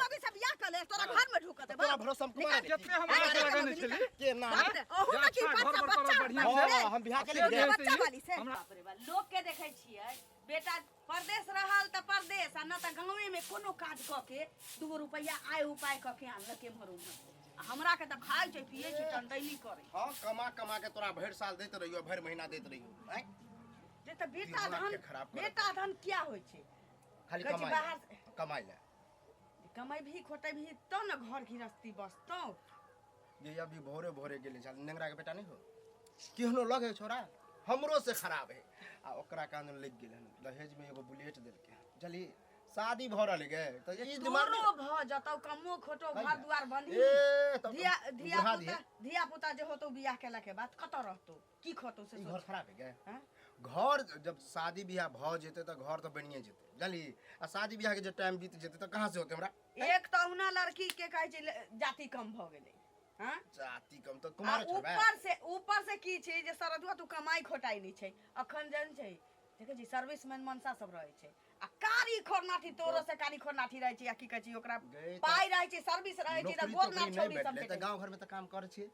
मौगी से बियाह कर ले तोरा घर में ढुकत है तोरा भरोसा हम कुमार केते हम आशा लगेने छली के ना बाप रे अहू में की अच्छा, घर बच्चा पर तोरा बच्चा बढ़िआँ बाप रे। हाँ, हम बियाह के से लिए जे बच्चा से वाली से। हमरा बाप रे बाप, लोग के देखै छियै बेटा परदेश रहल तऽ परदेश आ न तऽ गाँवे में कोनो काज कऽ के दूगो रुपैआ आय उपाय कऽ के आनलक एम्हर उम्हर से। आ हमरा के तऽ खाइ छै पियै छै टंटैली करै हाँ कमा कमा के तोरा भरि साल दैत रहियो भरि महीना दैत रहियो आँय जे तऽ बेटा दिमाग धन के खराब करत। बेटा धन क्या होइ छै खाली कहै छै कमाइ बाहर लए कमाइ लए कमेबही खोटेबही तब ने घर गृहस्थी बसतौ ये अभी भोरे भोरे गेले छल नेंगरा के बेटा नहीं हो केहनो लगे छोरा हमरो से खराब है आ ओकरा कान लग गेल हन दहेज में एगो बुलेट देलके जली शादी भऽ रहल गे तऽ ई दिमाग तोरो भऽ जतौ कमो खोटो घर दुआर बनी ए तब धिया धिया बुढ़ा पुता दिहे। धिया पुता जे होतौ बियाह केला के बाद कतऽ रहतौ की खतौ से ई सोच घर खराब है गे हैं? घर जब शादी बियाह भऽ जेतै तऽ घर तऽ बनिए जेतै जानली आ शादी बियाह के जे टाइम बीत जेतै तऽ कहाँ से होतै हमरा एक तऽ ओहुना लड़की के कहै छै जाति कम भऽ गेलै हँ जाति कम तऽ आ कुमार छोड़बै ऊपर से की छै जे सरदुआ तू कमाई खोटाई नहि छै अखन जन छै देखै छी सर्विसमैन मनसा सब रहै छै आ कारी खोरनाठी तोरो से कारी खोरनाठी रहै छै या की कहै छै ओकरा गै तऽ पाइ रहै छै सर्विस रहै छै तऽ नौकरी गोर तोकरी नार नहि छौरी सब भेटलै तऽ भेटै गाँव घरमे तऽ काम करै छियै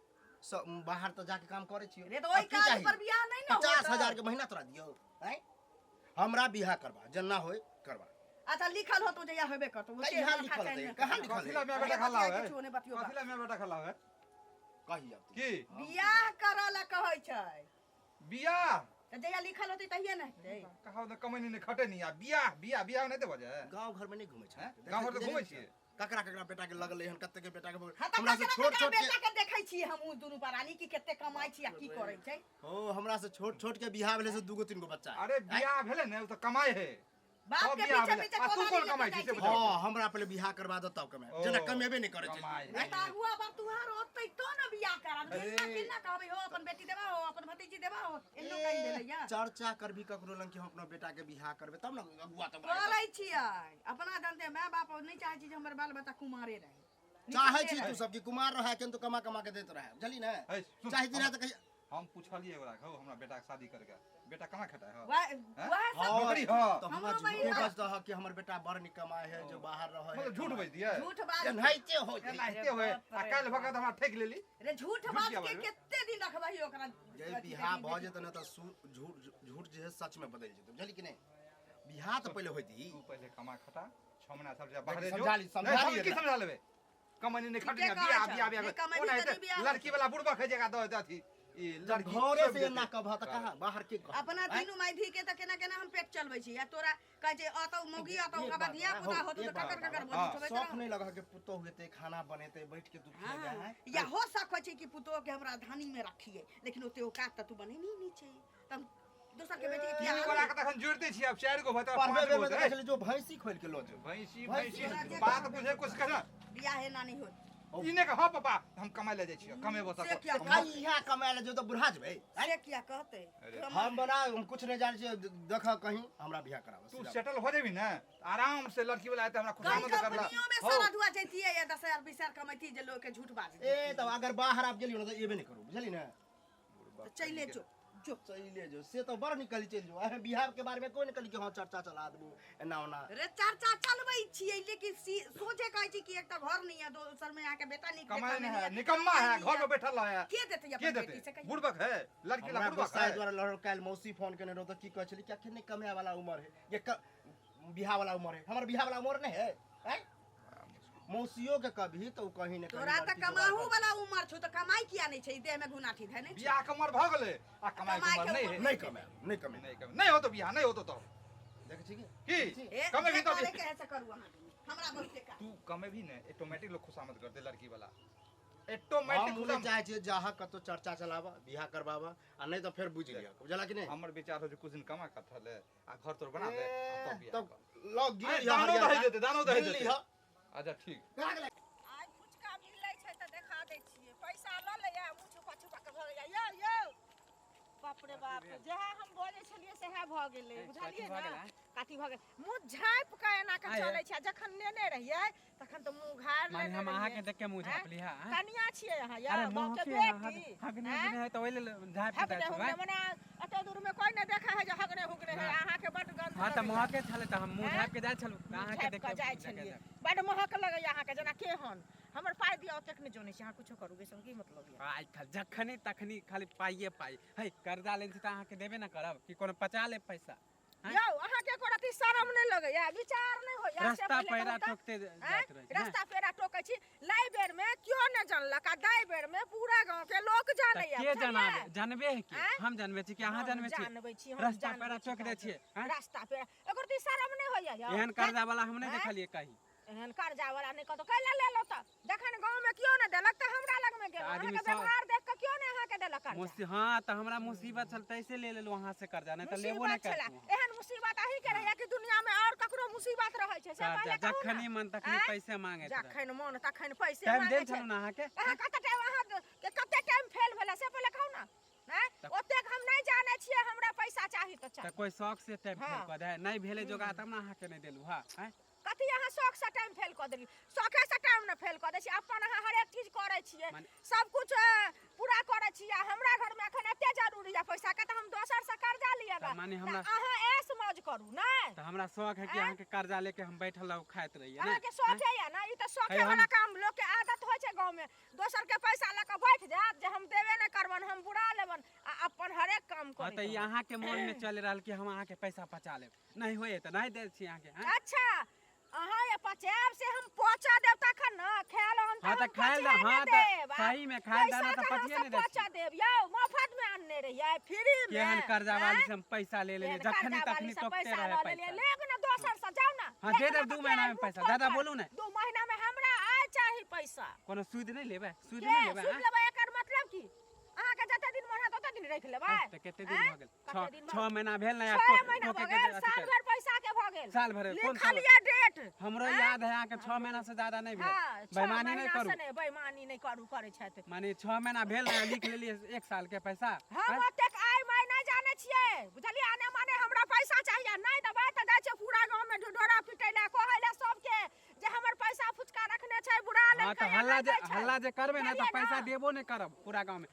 सब बाहर तऽ जाके काम करै छियै रे तऽ ओहि आब की काज चाही? पर बियाह नहि ने पचास होतौ। हजार के महीना तोरा दियौ आँय हमरा बियाह करबा जेना होय करबा अच्छा लिखल होतो जहिया होबे करतो ओ कहिया माथा लिखल चैन हेतै? नहि कहाँ करतौ। लिखल कथी ला है माय बेटा खाला अरे है किछो नहि बतियौ कथी ला माय बेटा खाला है कही अब तू। की बियाह करऽ लए कहै छै बियाह तऽ जहिया लिखल होतै तहिये ने हेतै कहा तऽ कमैनी नहि खटैनी आ बियाह बियाह बियाह नहि देबऽ जे गाँव घर में नहीं घूमे छै हैं? गाँव घर तऽ घूमै छियै। ककरा ककरा बेटा के लगलै हन कते के बेटा के हाँ तऽ हमरा से ककरा छोट ककरा छोट के बेटा के देखै छियै हम उ दुनू प्राणी कि कते कमाइ छी आ की करै छै हो हमरा से छोट छोट के बियाह भेलै से दूगो तीन गो बच्चा है। अरे बियाह भेलै ने ओ तऽ कमाइ है बाप सब के बियाह पीछे भेलै। पीछे आ तू कोदारी कोन लेके कमाइ छी जाइ से छै। बताउ। हाँ हमरा पहले बियाह करवा दो तब कमाए ओ, जेना कमेबे नहीं करै छै कमाइ। रे तऽ अगुआ बाप तुहार होतै तो ने बियाह करब अरे। केना केना कहबै हो अपन बेटी देबा हो अपन भतीजी देबा हो एनो कहि देलैया चर्चा करबी ककरो लग कि हम अपना बेटा के बियाह करबे तब न अगुआ तब आएत। करै छियै अपना जानते माय बाप नहि चाहै छी जे हमर बाल बच्चा कुमारे रहे चाहै छी तू सब कि कुमार रहे किन्तु कमा कमा के दैत रहे बुझली ने है, सुन, चाहती रहे तऽ कहिया हम पुछलियै ओकरा कहू हमरा बेटा के शादी करके बेटा कहाँ खेता है वएह हैं? वएह सब हाँ, नौकरी हाँ। तऽ हमरा हमरो झूठे बहिन बज दह कि हमर बेटा बड़ नीक कमाए है जो बाहर रहे मतलब झूठ बज दिए झूठ बाज एनाहिते हो जाइ। एनाहिते होए आ काल्हि भऽ के तऽ हमरा ठकि लेली रे झूठ झूठ बाज किया के बाजबै? कते दिन रखबही ओकरा जे अथी बियाह बेटी- भऽ जेतै ने तऽ झूठ झूठ जे है सच में बदलि जेतै बुझली कि नहि बियाह तऽ पहिले होइत तू पहिले कमा खटा 6 महीना सब जा बाहरे जो समझा ली, समझा नहीं, हम ली की एकरा। समझा लेबे कमनी नहीं खटनी ठीके कहै बियाह छौ। बियाह बियाह नहि कमेबही ओ तऽ नहीं नहि बियाह लड़की वाला बुढ़बा खै जगह दऽ अथी ई जब लड़की घरे सौंप से देतै। एना कहबह तऽ कहाँ बाहर के कहत? अपना तीनू माय धी के तऽ केना केना हम पेट चलबै छी आ तोरा कहै छै अतौ मौगी अतौ एक ओकरा बाद बात धिया पुता हो, होतौ एक तऽ बात ककर ककर हाँ। बोली ठोबैत शौक रहौ नहीं लगह कि पुतोह हेतै खाना बनेतै बैठ के तू खेबै हाँ, या हो सकै छै कि पुतोह के हमरा धानी में रखिए लेकिन ओते औकात तऽ तू बनेने नहि छै तऽ हम दोसर के बेटी के तीन किया गोला के तखन जोड़िते छी आब चारि गो भऽ पढ़बे पाँच गो बेर में हेतै। तऽ जो भैंसी खोल के लो जो भैंसी भैंसी भैंसी बात बुझे कुछ कर बियाह एना नहि होत ई ने कह पापा हम कमाय ले जाइ छियै कमेबो से तक किया कहिया कमाय ले जो तऽ बुढ़ा जेबै से किया कहते अरे, हम बना हम कुछ नहीं जानै छियै देख कहीं हमरा बियाह कराबऽ तू सीधा। सेटल हो जेबी ने आराम से लड़की वाला आते हमरा कहीं खुशामद करला कंपनियों में हो सारा दुआ जैतियै या 10,000 20,000 कमैती जे लोग के झूठ बाज ए तब अगर बाहर आबि गेलियो ने तऽ एबे नहि करू बुझली ने तऽ चले जो जो चले जो से तो बड़ निकल चलि जो अहें बिहार के बारे में कोई निकल के हाँ चर्चा चला देबू एना ओना रे चर्चा चलबै छियै लेकिन सोझे कहै छी कि एक तऽ घर नहीं है दोसर में अहाँके बेटा नीक कमाई देखा नहीं है नहीं निकम्मा है कमाई घर नहीं में बैठल है के देतै के अपन बेटी से देते कहियौ? बुड़बक है लड़की ला हमरा बुड़बक गोसाई है द्वारा लड़ल काल्हि मौसी फोन केने रहो तऽ की कहै छली कि अखन नहि कमाए वाला उम्र है ये बियाह वाला उम्र है हमर बियाह वाला उम्र नहीं है आँय? मौसियो के कभी तो कहीं ने कहीं तोरा तऽ लड़की जोगाड़ कमाहू कर- वाला उमर छौ तऽ कमाई किया नहीं छै देह में घुनाठी धैने छै बियाह के उम्र भऽ गेलै आ कमाई के कमाई उम्र के नहीं उम्र है नहीं कमाए नहीं कमाए नहीं कमाई नहीं हो तो बियाह नहीं हो तो तो देख छी की ए, कमेबी जे तो करे के है से करू अहाँ हमरा बहुते काज तू कमेबी ने ऑटोमेटिक लोग खुशामद कर दे लड़की वाला हम ऑटोमेटिक नहि खुशामद चाहे छियै जहाँ कतौ चर्चा चलाबऽ बियाह करबाबऽ आ नहीं तो फेर बुझि लिअ बुझला कि नहीं हमर विचार हो जे कुछ दिन कमा कथा ले आ घर तोर बना ले आ तब बियाह तब कर। लग गिर अरे, दानो दही देते दानो दही देते अच्छा ठीक कहाँ गेलै? आइ फुचका मिलै छै तऽ देखा दै छियै पैसा लऽ लैया मुँह छुपा छुपा कऽ भऽ गेलै यौ यौ बाप बाप रे बाप, जएह हम बजै छलियै सएह भऽ गेलै, बुझलियै ने? कथी भऽ गेल? मुँह झाँपि कऽ एना कऽ चलै छै। आ जखन नेने रहियै तखन तऽ मुँह उघारि माने लेने हम अहाँ के रहियै। देख के मुँह झाँपली हा? कनिया छियै अहाँ यौ, अरे गाँव के महके बेटी। हगने आँय? हुगने है तऽ ओहि लेल झाँपि के हगने जाइ हुगने छलहुँ। मने एते दूर में कोई नहि देखै है जे हगने हुगने है। अहाँके बड्ड गन्ध हाँ तऽ लगैया। महके छलै तऽ हम मुँह आँय? झाँपि के जाइ छलहुँ तऽ मुँह अहाँके झाँपि देख कऽ के जाइ देख के छलियै। जाइ। बड्ड महक लगैया अहाँके, जेना केहन। हमर पाइ दिअ, ओतेक नहि जनै छी। अहाँ कुछो करू, एहिसँ की मतलब यऽ? आइ काल्हि जखनी तखनी खाली पाइए पाइ है। कर्जा लेने छी तऽ अहाँके देबे ने करब कि कोनो पचा लेब पैसा? आँय? यौ, अहाँके एको रत्ती शरम नहि लगैया, विचार नहि होइया? से रास्ता पहिले पैरा कहू तऽ। ठोकते आँय? जाइत रहै छै ने। रास्ता पेरा टोकै छी। लाई बेर में केओ नहि जानलक आ दाइ बेर में पूरा गाँव के लोक तऽ जानैया, के बुझलियै? जनाबे जानबे है की? आँय? हम जानबे छी कि अहाँ हम जानबे छी? जानबै छी, हम रास्ता जानबै पैरा छी टोक दै गाँवके। छियै आँय? रास्ता पेरा एको रत्ती शरम नहि होइया यौ? एहन कर्जा वाला हम नहि आँय? देखलियै कहीं। एहन कर्जा वाला नहि कतौ। कैला लेलहुँ तऽ? जखन गाँव में केओ नहि देलक तऽ हमरा लग में गेलहुँ। आदमी अहाँके सब- व्यवहार देख कऽ केओ नहि अहाँके देलक कर्जा। हाँ तऽ हमरा मुसीबत छल तैसे ले लेलहुँ अहाँ से कर्जा, नहि तऽ लेबो नहि मुसीबत छला? करतहुँ। एहन मुसीबत अहीं के रहैया कि दुनिया में और ककरो मुसीबत रहै छै, से कर्जा पहिले कहू ने। जखनी मन तखनी आँय? पैसे मांगैत रहै। जखन मन तखन पैसे टाइम मांगै देल छै। छलहुँ ने अहाँके? अहाँ कते टाइम, अहाँ के कते टाइम फेल भेलै से पहिले कहू ने। आँय? ओतेक हम नहि जानै छियै, हमरा पैसा चाही तऽ तऽ चाही। कोइ शौक से टाइम फेल हाँ। कऽ दे? नहि भेलै जोगाड़ तब ने अहाँके नहि देलहुँ। हाँ आँय? कथी अहाँ शौक से टाइम फेल कऽ देली? शौके से टाइम ने फेल कऽ दै छी। अपन अहाँ हरेक चीज करै छियै, माने- सब कुछ पूरा करै छियै। आ हमरा घर में एखन एते जरूरी यऽ पैसा के तऽ हम दोसर से कर्जा लिअ। तऽ माने हमरा अहाँ ऐश मौज करू ने। तऽ हमरा शौक है कि आँय? अहाँके कर्जा लेके हम बैठल रहू, खाइत रहियै ने? अहाँके शौके यऽ ने? ई तऽ शौके है हम- वाला काम। लोक के आदत होइ छै गाँव में दोसर के पैसा लऽ कऽ बैठ जायत जे हम देबे नहि करबन, हम बुरा लेबन, आ अपन हरेक काम हाँ करैत तऽ ई रहत। अहाँके मन में चलि रहल कि हम अहाँके पैसा पचा लेब। नहि होइए तऽ नहि दै छी अहाँके आँय? अच्छा, अहाँ ये पचायब से हम पचा देब तखन ने खायल अन्न। हाँ तऽ तऽ हम खायल पचे हाँ नहि तऽ देब। आ सही में खायल पैसा दाना तऽ कहाँ पचिए से नहि दै पचा छी। देब यौ? मफत में आनने रहियै, फ्री में। केहन कर्जा आँय? वाली से हम पैसा ले लेलियै, केहन जखनी कर्जा वाली तखनी से टोकते पैसा रहे लऽ लेलियै? पैसा। लेब ने दोसर से, जाउ ने। हाँ, लेके दे देब ने 2 तऽ महीना में मुँह पैसा। खोल दादा कर। बोलू ने। 2 महीना में हमरा आय चाही पैसा। कोनो सूद नहि लेबै? सूद के नहि लेबै? सूद आँय? लेबै? एकर मतलब की अहाँके जते दिन मन हैत ओते दिन राखि लेबै? तऽ कते दिन आँय? भऽ गेल? कते दिन भऽ 6 महीना भेल ने? 6 महीना भऽ गेल, साल भरि पैसा के भऽ गेल। साल भरि कोन लिखल साल? यऽ डेट। हमरो आँय? याद है अहाँके 6 महीना से ज्यादा नहि भेल। हाँ, 6 बेईमानी नहि महीना करू। से नहि बेईमानी नहि करू, करै छथि। माने 6 महीना भेल ने, लिख लेलियै 1 साल के पैसा। हम आँय? ओतेक आइ माइ नहि जानै छियै, बुझलियै? आने माने हमरा पैसा चाहिए, नहि देबै तऽ जाइ छियै पूरा गाँव में ढिढोरा पिटै लए, कहै लए सबके जे हमर पैसा फुचका रखने छै, बुरा हाँ लेलकै तऽ या हल्ला नहि जे दै छै। हल्ला जे करबै ने तऽ बुझलियै पैसा ने? देबो नहि करब पूरा गाँव में।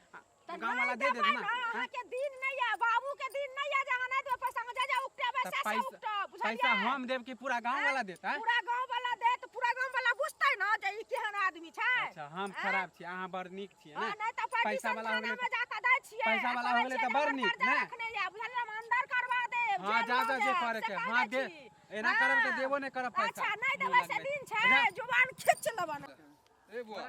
तऽ गाँव वाला नहि दे देत देबै ने? ने आँय? अहाँके दिन नहि यऽ, बाबू के दिन नहि यऽ जे अहाँ नहि देबै पैसा। जे जे उपटेबै तऽ से से पैसा उपटब, बुझलियै? पैसा हम देब कि पूरा गाँव आँय? वाला देत? आँय? पूरा गाँव वाला देत। पूरा गाँव वाला बुझतै ने जे ई केहन आदमी छै। अच्छा, हम आँय? खराब छी, अहाँ बड़ नीक छियै हाँ ने? नहि तऽ पैसा पैसा वाला हो थाना गेलै में जाके दै छियै पैसा आ वाला हो कहै गेलै छियै तऽ जे बड़ हमर नीक कर्जा ने? रखने यऽ, बुझलियै? हम अंदर करवा देब, हाँ जेल जा लऽ जा जे जायब, करे से के कहि हाँ दै दे छी। एना करब तऽ हाँ। देबो नहि करब पैसा। अच्छा, नहि मुँह देबै से लगबै दिन छी। छै, जुबान खींच लेबन। ए बुआ,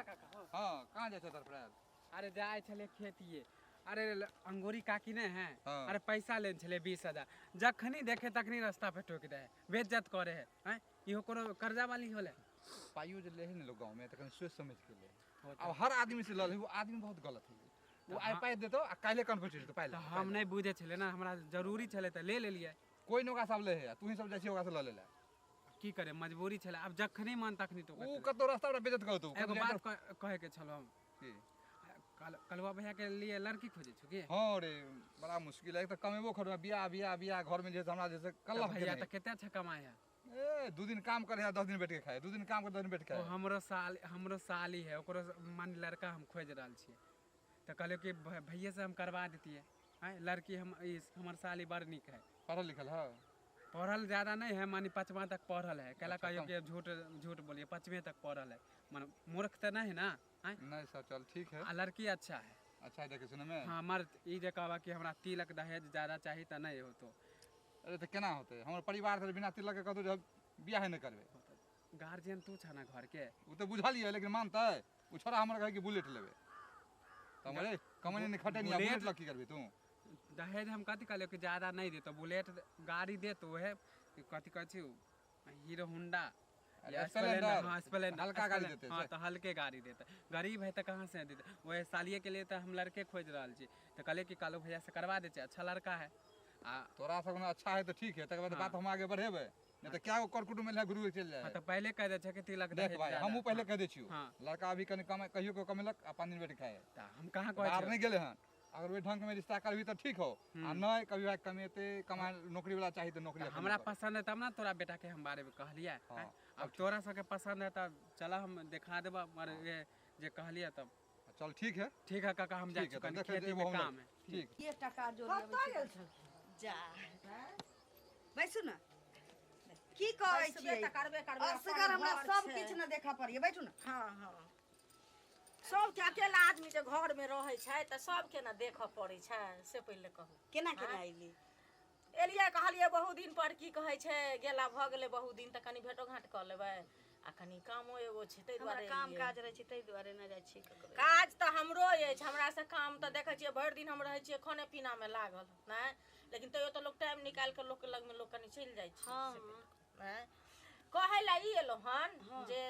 हाँ कहाँ जाइ छौ तरफरायल? अरे जाइ छलै खेतिए। अरे अंगूरी काकी नहि है? हाँ। अरे पैसा लेने छलै 20,000। जखनी देखे तखनी रास्ता पे टोकि दै है, बेइज्जत करे है। आँय, इहो कोनो कर्जा वाली होलै? पाइयो जे ले है ने लोग गाँव में तऽ कनि सोचि समझ के ले। हो अब हर आदमी से लऽ ले, वो आदमी बहुत गलत है। वो आइ हाँ। पाइ देतो आ काल्हि कन्फर्ट जेतो पाइ तऽ ले। हम नहि बुझै छलियै ने, हमरा जरूरी छलै तऽ ले लेलियै। कोइ नहि ओकरा सब ले है, तू ही सब जाइ छी ओकरा से लऽ ले ला। की करे, मजबूरी छलै। आब जखनी मन तखनी टोकैत उ रहै। कतौ रास्ता पर बेइज्जत करतौ। एगो बात कहे के छलौ हम। की? कलवा भैया के लिए लड़की खोजै छु की? हाँ रे, बड़ा मुश्किल है। एक तऽ कमेबो खर बियाह बियाह बियाह घर में जे हमरा जैसे तऽ कल्ला भैया तऽ कते अच्छा कमाइ है। ए 2 दिन काम करे है 10 दिन बैठ के खाए, 2 दिन काम कर 10 दिन बैठ के ओ खाए। हमरो साल हमरो साली है, ओकरो मान लड़का हम खोजि रहल छियै। तऽ कहलियै कि भैये से हम करवा देतियै। आँय, लड़की हम ई हमर साली बड़ नीक है। पढ़ल लिखल है? पढ़ल ज्यादा नहीं है, माने 5वां तक पढ़ल है। कहला अच्छा, कहियो कम। कि झूठ झूठ बोलिए, 5वें तक पढ़ल है, माने मूर्ख तऽ नहीं है ना? आँय? नहीं सर, चल ठीक है। आ लड़की अच्छा है। अच्छा है देखे सुने में। हाँ, हमर ई जे कहबा कि हमरा तिलक दहेज ज्यादा चाही तऽ नहीं होतो। अरे तऽ केना होतै? हमर परिवार से बिना तिलक के कतौ जे बियाह नहि करबै। गार्जियन तू छ ना घर के। ओ तऽ बुझलियै, लेकिन मानतै? ओ छोड़ा हमर कहै कि बुलेट लेबै। तऽ हम रे कमनी नहि खटे नहीं, बुलेट बुलेट लऽ की करबै तू? दहेज हम कथी कहलियै कि ज्यादा नहीं देतो, बुलेट गाड़ी देतो है, कथी कहै छी हीरो होंडा अरे या स्प्लेंडर। स्प्लेंडर, हाँ स्प्लेंडर, हल्का गाड़ी स्प्लेंडर, देतै हाँ से। तऽ हल्के गाड़ी देतै। गरीब है तऽ कहाँ से देतै? वएह सालिए के लिए तऽ हम लड़के खोजि रहल छी। तऽ कहलियै कि कालू भैया से करवा दै छियै, अच्छा लड़का है। आ तोरा सब अच्छा है तऽ ठीक है, तकर बाद हाँ। बात हम आगे बढ़ेबै, नहीं तऽ क्या कर कुटुम्ब मिल गुरु चलि हाँ जाए। तऽ पहिले कहि दै छै कि तिलक देख दहेज भाई, ज्यादा। हमहूँ पहिले कहि दै छियौ। हाँ। लड़का अभी कनि कम कहियो के कमेलक आ 5 दिन बैठ के खाए। तऽ हम कहाँ कहै बाहर छियै? नहि गेलै हन। अगर ओहि ढंग में रिश्ता करबी तऽ ठीक हो आ नहि कभी भाई कमेते कमा नौकरी वाला चाही तऽ नौकरी तऽ अखन हमरा नहि कर। पसंद है तब ना तोरा बेटा के हम बारे में कहलियै। हाँ, अब तोरा सबके पसंद है तब चला हम देखा देबा, मगर ये जे कहलियै तब चल ठीक है। ठीक है काका, हम जाइ ठीक है, छी तब कनी देखै खेती जेबो में हम। काम है। ठीक। के टका जोड़ कतऽ गेल छल? जा बैसू ने, की कहै बैसबे छियै? तऽ करबे करबै, असगर अपन हमरा घर सब छै। किछु ने देखऽ पड़ैए, बैठू ने। हँ हँ, सबके अकेला आदमी जे घरमे रहै छै तऽ सबके ने देखऽ पड़ै छै, से पहिले कहू। केना केना अयली? एलियै कहलियै बहुत दिन पर की कहै छै गेला भऽ गेलै बहुत दिन, तऽ कनि भेटो घाट कऽ लेबै आ कनि कामो एगो छै ताहि हमरा दुआरे काम एलियै। काज रहै छै ताहि दुआरे नहि जाइ छियै ककरो। काज तऽ हमरो अछि, हमरा से काम तऽ देखै छियै भरि दिन हम रहै छियै खाने पीनामे लागल, नहि लेकिन तैयो तऽ लोक टाइम निकालि कऽ लोकके लगमे लोक कनि चलि जाइ छै। हँ। से नहि कहै लए ई एलहुँ हन जे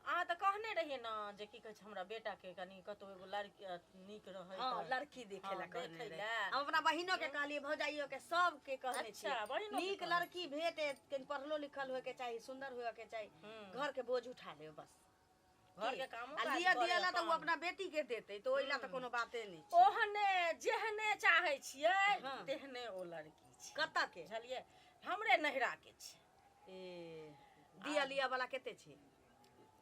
अहाँ तऽ कहने रहियै ने जे की कहै छै हमरा बेटाके कनि कतहु एगो लड़की नीक रहै। हँ, तऽ लड़की देखे ला हँ, कहने देखै रहे। लए। हम अपना बहिनो के कहलियै, भौजाइयो के, सबके कहने अच्छा, छियै। बहिनो के नीक कहने। लड़की भेटे, कनि पढ़लो लिखल होय के चाही, सुंदर होय के चाही, घर के बोझ उठा ले बस। घर के कामो आ काज लिअ करे दिअ ला तऽ ओ अपन। अपना बेटी के देतै, तऽ ओहि ला तऽ कोनो बाते नहि छै। ओहने जेहने चाहै छियै हँ। तेहने ओ लड़की छै। कतऽ के? बुझलियै, हमरे नैहरा के छै। ए दिअ लिअ वाला कते छै?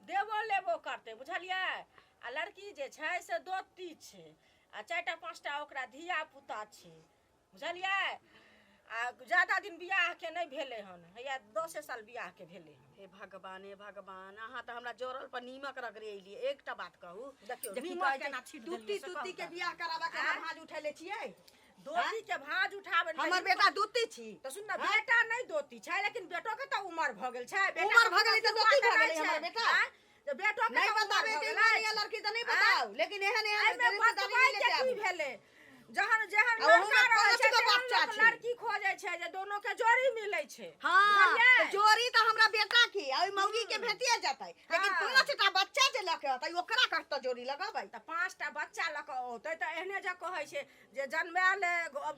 देबो लेबो करतै, बुझलियै। आ लड़की जे छै से दोती छै आ 4टा 5टा ओकरा धिया पुता छै, बुझलियै। आ ज्यादा दिन बियाहके नहि भेलै हन, हैया 10 साल बियाहके भेलै हन। हे भगवान, हे भगवान, अहाँ तऽ हमरा जोड़ल पर नीमक रगड़े अयलियै। एकटा बात कहू, देखियौ, जे की नीमक कहै छै, केना छीट दूती देलियै से तूती कहू के तऽ। बियाह कराबा के अहाँ भाँज उठेले छियै? दोती के भाँज उठाबै हमर बेटा दूती छी। तऽ सुन ने, बेटा नहि दोती छै, लेकिन बेटो के तऽ उमर भऽ गेल छै। बेटा उमर के भऽ गेलै तऽ कोनो दोती बात भऽ नहि गेलै छै। हमर बेटा। आँय? तऽ बेटो के नहि तऽ उमर बताबै भऽ तऽ गेलै। एहन लड़की तऽ नहि बताउ, लेकिन एहन एहन एहिमे रिश्तेदारी बतबै नहि के लेते की आबू। भेलै? जहन जेहन आ ओहूमे लड़का रहै 5 छै गो तेहन बच्चा लोक छै। लड़की खोजै छै, जे दोनो के जोड़ी मिलै छै। हँ, बुझलियै? तऽ जोड़ी तऽ हमरा बेटा की आ ओहि मौगी के भेटिए जेतै, लेकिन हँ। 5टा बच्चा जे लऽ के अतै ओकरा कतऽ जोड़ी लगबै? तऽ 5टा बच्चा लऽ कऽ औतै तऽ एहने जे कहै छै जे जनमायल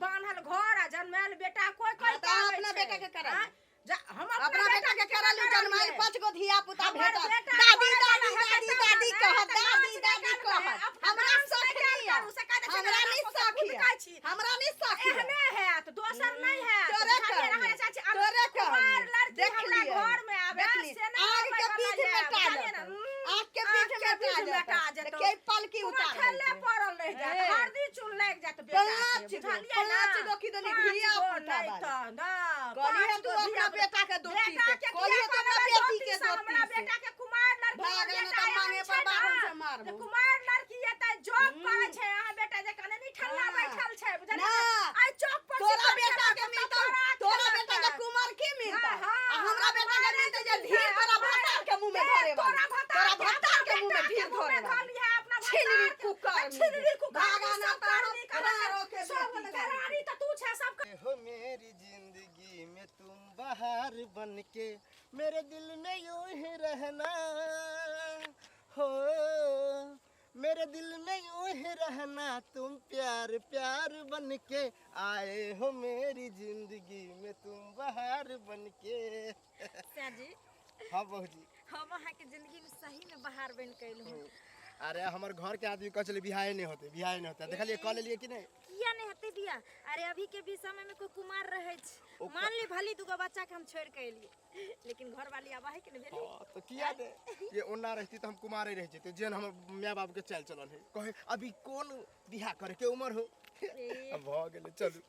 बान्हल घर आ जनमायल बेटा कोइ कोइ हँ, तऽ अहाँ कहै अपना छै। बेटा के करा आँय? लिअ। हम अपना बेटा के करा लिअ, जनमायल 5 गो धिया पुता हमर भेटत। बेटा दादी करे दादी वाला दादी हेतै तब दादी ने, कहत, तऽ दादी नाच दादी निकालबै। कहत। अपना हमरा नाच सख निकाल लिअ। करू, से कहै छै, हमरा हमरा नहि सब सख खुद यऽ। कहै छी। हमरा नहि सख यऽ। एहने हैत, दोसर नहि हैत। तोरे बुझलियै, कहनी, अहाँ चाची, आब तोरे कुमार कहनी। लड़की देख हमरा लिअ, घर में आबे, देख लिअ। से नहि आग के आबै बीच वाला मेटा यऽ, बुझलियै जेतौ। ने? आग के बीच आग के मेटा बीच मेटा जेतौ। जेतौ। के पलकी कुमार उतार ठेले देतै। पड़ल रहि जायत, हे। हरदी चून लागि जायत बेटा के, 5 गो, बुझलियै ने? 5 गो की दनी 5 धिया गो पुता नहि बाली। तऽ, ना, कहलियै 5 तू गो अपना धिया बेटा के दोती बेटा से, के कहलियै किया तू अपना करबै बेटी दोती के से? हमरा दोती से। बेटा के कुमार लड़की भाग हमर आना बेटा तऽ एहन मांगे छै पर बाभन ने, से मारबो। जे कुमार लड़की एतै जॉब करै छै, अहाँ बेटा जे कने निठल्ला हाँ। बैठल छै, बुझलियै ना। ने? आइ चौक पर तोरा सुतल बेटा छै, के तऽ मिलतौ, तोरा तोरा खेलतै। बेटा के कुमार की मिलतौ? हाँ, आ हमरा बेटा के कुमारे मिलतै जे मिलतै, ढीर तोरा कुमारे। भतार के मुंह में ए, धरे वाली। तोरा तोरा भतार के भतार के मुंह में अपना ढीर बेटा के मुंह धरे में वाली। धरली है, अपना छिनरी भतार के। कुकर छिनरी कुकर, भागा ना सब तऽ करनी करै छै। रारो के सब बेटी करारी तऽ तू छै सब हो मेरी जिंदगी में तुम बाहर बन के मेरे दिल में यूं ही रहना, हो मेरे दिल में यूं ही रहना, तुम प्यार प्यार बन के आए हो मेरी जिंदगी में तुम बाहर बन के। जी हाँ बहू जी, हम अहाँके जिंदगी में सही में बाहर बन के अयलहुँ। अरे हमर घर के आदमी कहै छलै बियाहे नहि होतै, बियाहे नहि होतै, देखलियै कऽ लेलियै कि नहि? किया नहीं हेतै बियाह? अरे अभी के भी समय में कोई कुमार रहै छै? ओकर- मान ली भली 2 गो बच्चा के हम छोड़ के एलियै, लेकिन घर वाली आब है के नहीं भेली? हाँ, तो किया ने ये ओना रहती तो हम कुमारे रह जेते, जेन हमर my बाप के चाल चलन है, कहे अभी कौन बियाह करे के उम्र हो। अब भऽ गेलै, चलू।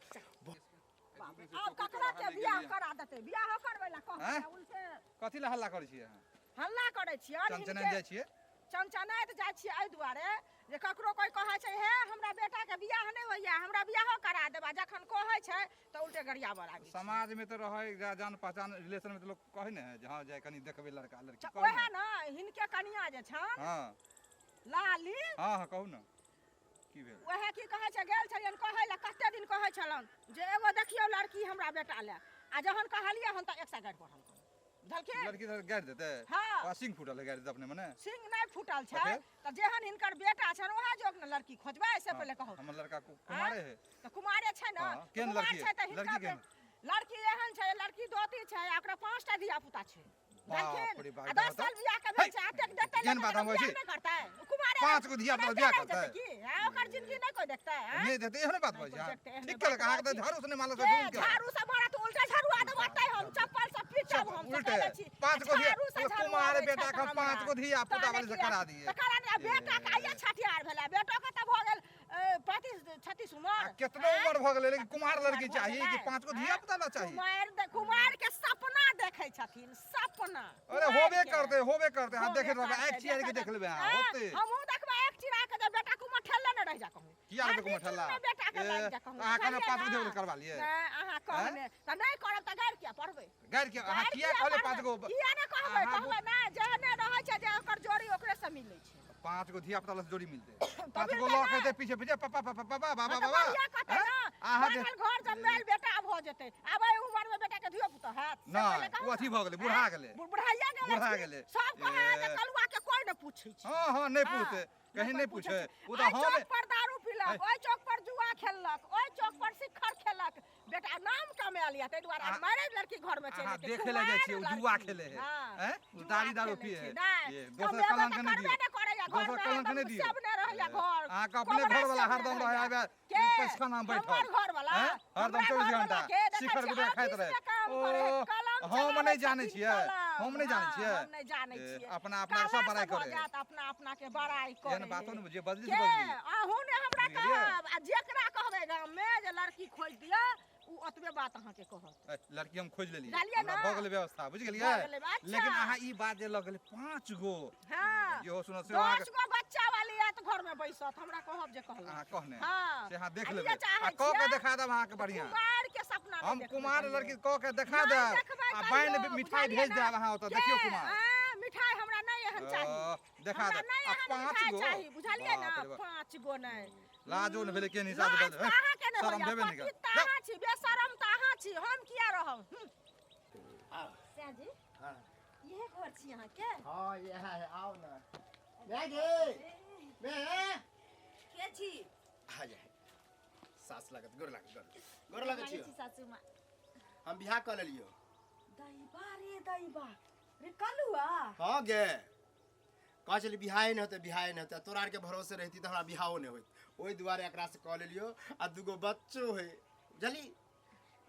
आब ककरा के बियाह करा देतै? बियाह करबै ला कहबै आँय? उल्टे कथी लए हल्ला करै छियै अहाँ? हल्ला करै छियै। चनचनाइत जाइ छियै? चनचनाइत जाइ छियै एहि दुआरे जे ककरो कोइ कहै छै हे हमरा बेटा के बियाह नहि होइया, हमरा बियाहो करा देबा, जखन कहै छै तऽ उल्टे गरियाबऽ लागै छै। समाज में तऽ रहै जान पहचान रिलेशन में तऽ लोक कहै ने है जे हँ जाय कनि देखबै लड़का लड़की, कहै ओएह ने। ने हिनके कनिया जे छनि हँ लाली। हँ हँ, कहू ने की भेल? ओएह की कहै छै, गेल छलियनि कहै लए, कते दिन कहै छलनि जे एगो देखियौ लड़की हमरा बेटा लए, आ जहन कहलियै हन तऽ 1 सए गारि पढ़ल बुझलखिन। लड़की तऽ गारि देतै? हँ। ओकरा सिंग फूटल है गारि देतै अपने मने? सिंग नहि फूटल छै, तऽ फेर? तऽ जेहन हिनकर बेटा छनि ओएह जोग ने लड़की खोजबै, से हँ, पहिले कहू। हमर लड़का कुमारे है। तऽ कुमारे छै ने? हँ, तऽ केहन कुमार लड़की छै तऽ है? हिनकर लड़की केहन? लड़की एहन छै, लड़की दोती छै आ ओकरा 5टा धिया पुता छै, बाप बुझलखिन? रे बाप, आ 10 तऽ साल बियाह के भेल छै, एतेक देतै केहन बात हम लेकिन होइ छी? बियाह नहि करतै ओ कुमारे 5 गो धिया पुता एनाहिते बियाह रहि करतै? जेतै की? हँ, ओकर जिंदगी नहि कोइ कोई देखतै आँय? नहि देतै, एहन बात नहि बजै कोइ अहाँ। देखतै, एहने ठीक केलक बात अहाँके तऽ बजै। झाड़ू से नहि मारलक के तऽ जुलुम केलक। झाड़ू से मारत उल्टा झाड़ू आ देब ओतै हम चप्पल से पीटब हम से उल्टे कहै छी। पाँच गो धिया झाड़ू से झाड़ू कुमार आबै बेटा छथि के हमरा। पाँच गो धिया पुता तहने वाली से किया- करा दिए। तऽ करा दिए। बेटा के आइये छठिहार भेलै, बेटो के तऽ भऽ गेल 35 36 आ उमर। केतनो उम्र भऽ गेलै लेकिन कुमार लड़की भऽ चाही कि गेलै, पाँच गो धिया पुता ला चाही? कुमार कुमार के सपना देखै छथिन, सपना। अरे कुमार होबे के। करतै, होबे करतै। अहाँ होबे देखैत रहबै, करतै, आँखि चियारि के देखै देख लेबै अहाँ, आँय, होतै। हमहूँ देखबै आँखि चिरा के जे बेटा कुमार ठेलले ने रहि जा कहूँ। किया रहबै कुमार हर ठेला? बीचमे बेटा के ए, लागि जा कहूँ, अहाँ कहने बुझलियै पाँच गो ना? धिया पुता करवा लियै। नहि, अहाँ कहने तऽ नहि करब तऽ गारि किया पढ़बै? गारि किया? अहाँ गारि किया किया कहलियै पढ़बै? पाँच गो? किया नहि कहबै? अहाँ कहबै नहि, जेहने रहै छै जे ओकर जोड़ी ओकरे से मिलै छै। पाँच गो धिया पुता ला जोड़ी मिलतै, पाँच मिलतै गो लऽ के ना। एतै पीछे पीछे पापा पापा पापा बाबा हँ तऽ बाबा। बढ़िआँ कहतै हैं? ना। अहाँ जे बान्हल घर जमायल बेटा भऽ जेतै, आब एहि उमर मे बेटा के धियो पुता हैत? से नहि, पहिले कहू ओ अथी ना। भऽ गेलै, बुढ़ा हैं? गेलै। बुढ़ाइया गेलै बुढ़ा छी। गेलै। सब कहै है जे ए। कलुआ के कोइ नहि पूछै छै। हँ हँ, नहि हँ, पूछतै, कहीं कोइ नहि पूछै पूछै। छै। ओ तऽ एहि हम चौक पर दारू पीलक, है। ओहि चौक पर जुआ खेललक, ओहि चौक पर शिखर खेलक, बेटा नाम कमायल यऽ, ताहि दुआरे अहाँ- मैरेज लड़की घर में चलि अहाँ एतै। देखे लए जाइ छियै, ओ कुमारि जुआ लड़की। खेले है। हँ, हैं? ओ जुआ दारू दारू खेलै पिए छै। है। नहि, ये, दोसर कमेबो कलंक तऽ नहि करबे दियौ। नहि करैया, दोसर घरमे कलंक हरदम नहि दियौ। सब नहि रहैया घर। अहाँके अपने कोबरा घरवाला सब हरदम नहि रहै रहैया। आबे के? पैसखाना में बैठल। हमर घरवाला? हैं? हरदम हमरा 24 घरवाला घंटा के देखै शिखर छियै, गुटखा खाइत ऑफिसमे रहै। काम ओ, करै है, कलम हम चलाबै नहि जानै छथिन, छियै, कलम। हम नहि जानै हँ, छियै। हम नहि जानै ए, छियै। अपना अपना सब काला बड़ाइ से भऽ करै है। जायत, अपना अपना के बड़ाइ करै एहन बातो है। नहि जे बजली के से बजली। अहूँ ने हमरा बुझि गेलियै? कहब आ जेकरा कहबै गाममे जे लड़की खोजि दिअ, ओ ओतबे बात अहाँके कहत। ए, लड़की हम खोजि लेलियै, बुझलियै हमरा ना? भऽ गेलै व्यवस्था, बुझि गेलियै? भऽ गेलै, अच्छा। लेकिन अहाँ ई बात जे लऽ गेलै पाँच गो, हँ, इहो सुनऽ से 10 अहाँके गो बच्चा वाली आयत घरमे बैसत, हमरा कहब जे कहलहुँ। अहाँ कहने हँ, से अहाँ देख आ ई लेबै जे चाहै आ कऽ के छियै, देखा देब अहाँके बढ़िआँ। कुमार के सपना नहि हम देखबै कुमार कहियो। लड़की कऽ के देखा नहि देब देखबै आ कहियो, बान्हि मिठाई बुझलियै भेज ना? देब अहाँ ओतऽ के? देखियौ कुमार। आँ, मिठाई हमरा नहि एहन चाही। देखा हमरा देब नहि आ एहन पाँच मिठाई गो चाही, बुझलियै ना? बाप रे बाप। पाँच गो नहि। लाजो नहि भेलै केहन हिसाब लाज से तऽ अहाँके नहि शरम होइया, भेबे नहि पतित करत। तऽ अहाँ छी, बेशरम तऽ अहाँ छी, हम किया रहब? आओ। सयाजी, हाँ। इहे घर छी अहाँके? हाँ, इएह है, आओ ना। मैं गे, मैं। के छी? आ जाए। सास लागत, गोर लागत, गोर गोर लागत लागै छियौ। छी सासू माँ। हम बियाह कऽ लेलियौ। दैबा रे दैबा रे कलुआ। हाँ गे, कहै छली बियाहे नहि होतै, बियाहे नहि होतै, तोरा आरके भरोसे रहिती तऽ हमरा बियाहो नहि होइत, ओहि दुआरे एकरा से कऽ लेलियौ आ दूगो बच्चो है, बुझली?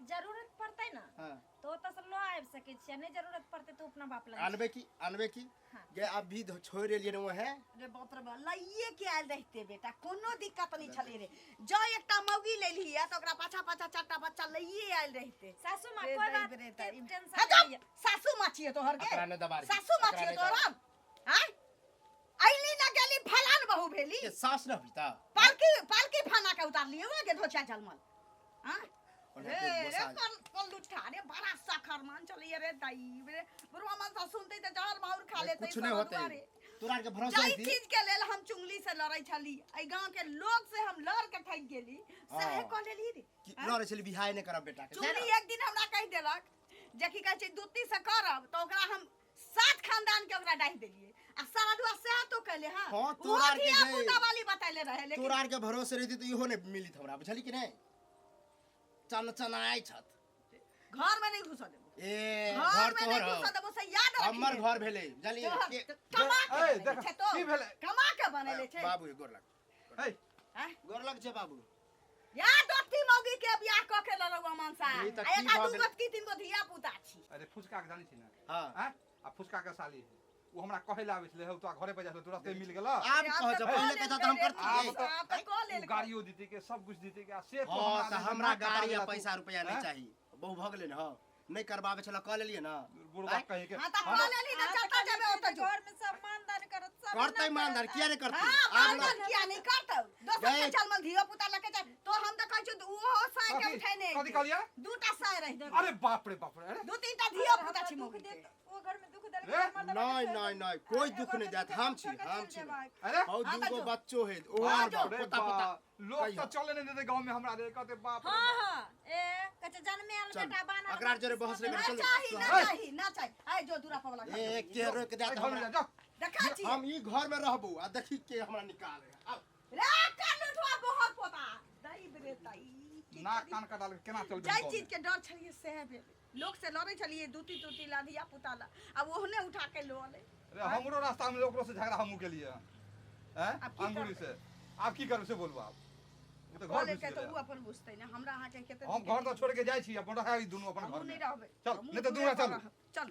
जरूरत पड़तै ना हाँ। तो ओतऽ से लऽ आबि सकै छियै, नहि जरूरत पड़तै तऽ अपना बाप लग आनबै की, आनबै की? हाँ। गे अभी छोड़ि एलियै ने ओहे। रे बाप रे बाप, लइए के आयल रहिते बेटा, कोनो दिक्कत नहि छलै रे। जँ एकटा मौगी लेलही तऽ ओकरा पाछा पाछा चारिटा बच्चा लइए आयल रहिते। सासू माँ रे कोई दैब बात रे के दैब। टेंशन हे नहीं चुप, लिअ। सासू माँ छियै तोहर गे? एकरा नहि दबारही, सासू माँ एकरा छियै नहि तोहर? दबारही। आँय, अइली ना गेली फलान बहू भेली। ए, सास न होई त? पालकी पालकी फाना के उतारलियै वे के धोछा झलमल। आँय? ओना रे के रे गोसा कल कल लुठा रे, बड़ा सखर मान चलिए रे दाई रे, बुढ़वा मन सा सुनते त जहर माहुर खा लेते। कुछ नहीं होते, तोरा आर के भरोसा जाहि रहती। चीज के लेल हम चुंगली से लड़ै छली, एहि गांव के लोग से हम लड़ के थकि गेली, सएह हाँ। कह लेली रे। कि लड़ै छली बियाह नहि करब बेटा के। चुंगली एक दिन हमरा कहि देलक जे की कहै छै दूती से करब तऽ ओकरा हम सात खानदान के ओकरा डाहि देलियै आ सारा दुआ सएह तो कहले। हां, हाँ, ओहो तोरा आर के धिया जे- पुता वाली बतैले रहे, लेकिन तोरा आर के भरोसे रहती तऽ इहो नहि मिलित हमरा, बुझली कि नहि? चन चनाइ छत घर में नहीं घुसऽ देबो। ए, घर घर में नहीं तोहर घुसऽ हौ। देबो से याद रखिहे। हमर घर भेलै, बुझली? तोहर के- कमा के ए, बनेले देख, छै तो। की भेलै? कमा के बनेले छै। बाबू गोर लग। हे। आँय? गोर लग छै बाबू। या दोस्ती मौगी के बियाह कऽ के लड़ौ मनसा। ई तऽ आ की एका भऽ दू गेलै? गो की तीन गो धिया पुता छी। अरे फुचका के जानै छी ने? हाँ। आँय? आ फुचका के साली है, ओ हमरा कहै लए आबै छलै, हौ तोरा घरे पर जाइ छलै, तुरते मिल गेल। आब आब कह तऽ जब कऽ पहिले कहता तऽ हम लेलकै रे, करतियै। आब तऽ आब तऽ कऽ लेलकै। गाड़ियो दीते के सब कुछ दीते के आ से तो हाँ, तऽ हमरा नाक कटा गाड़ी आ देला तू। पैसा रुपया नहीं आँय? चाही, बहु भऽ गेलै ने। हँ, नहि करबाबै छलै, कऽ लेलियै ने। बुढ़बा आँय? कहीं के। हाँ तऽ कऽ लेली ने, जतऽ जेबै ओतऽ जो। घर में सब मानदान करत, सब करतै एना मानदान, करत। किया नहि करतै? हाँ, आब मानदान किया नहि करतौ? दोसर के गए। चलमल धियो पुता लके जाय तो हम तऽ कहै छियौ ओहो साँय के कथी? उठेने कथी कहलियै? दूटा साँय रहि देबै। अरे बाप रे बाप रे, अरे दू तीनटा धियो पुता हमरा छी दुख मौगी के। देत, ओ घर में दुख देलकै, रे, हमर दबाई नहीं छोड़ि नहीं देलकै। नहीं, कोई एगो दुख नहीं में देत, दुख हम देलकै, छी, छोड़ि हम के छी। चलि जेबै। अरे हौ, हाँ, दूगो तऽ जो। बच्चो है, ओ बाप आर रे पोता पोता। बाप, लोग कहियो। तऽ चले नहीं देते गांव में हमरा रे, कहते बाप रे हाँ, बाप। हाँ, ए, कहै छै जनमेल चल, बेटा बानर एकरा आर जोरे बहस नहि ना करू, चलू। चाही, ना ए। चाही, ना चाही। आइ जो दूरा पर वाला घर ए, देखी। के रोक देत ए, घर में हमरा? जा, जा। देखा छी। हम ई घर में रहबो आ देखी के हमरा निकाले। आउ। रे कल्लू बहुत पोता। दैब रे दाई। की नाक करी? कान कटा के केना चलबै जाहि गाँव चीज में? के डर छलियै सएह भेलै। लोक से लड़ै छलियै दूती तूती ला धिया पुता ला, आब ओहने उठा के लऽ अलै। अरे हमरो रास्ता में ओकरो से झगड़ा हमहूँ केलियै हैं, आब की अंगूरी करबै? से। आब की करबै से बोलू आब? ओ तऽ कऽ घर लेलकै घुसि तऽ गेलै। उ अपन बुझतै ने हमरा अहाँके कते हम घर तऽ छोड़ के जाइ छी, अपन रहै ई दुनू अपन हमहूँ घर नहि में। रहबै। चल, हमहूँ नहि तऽ दूरे दुनू चलू। पर रहब। चल।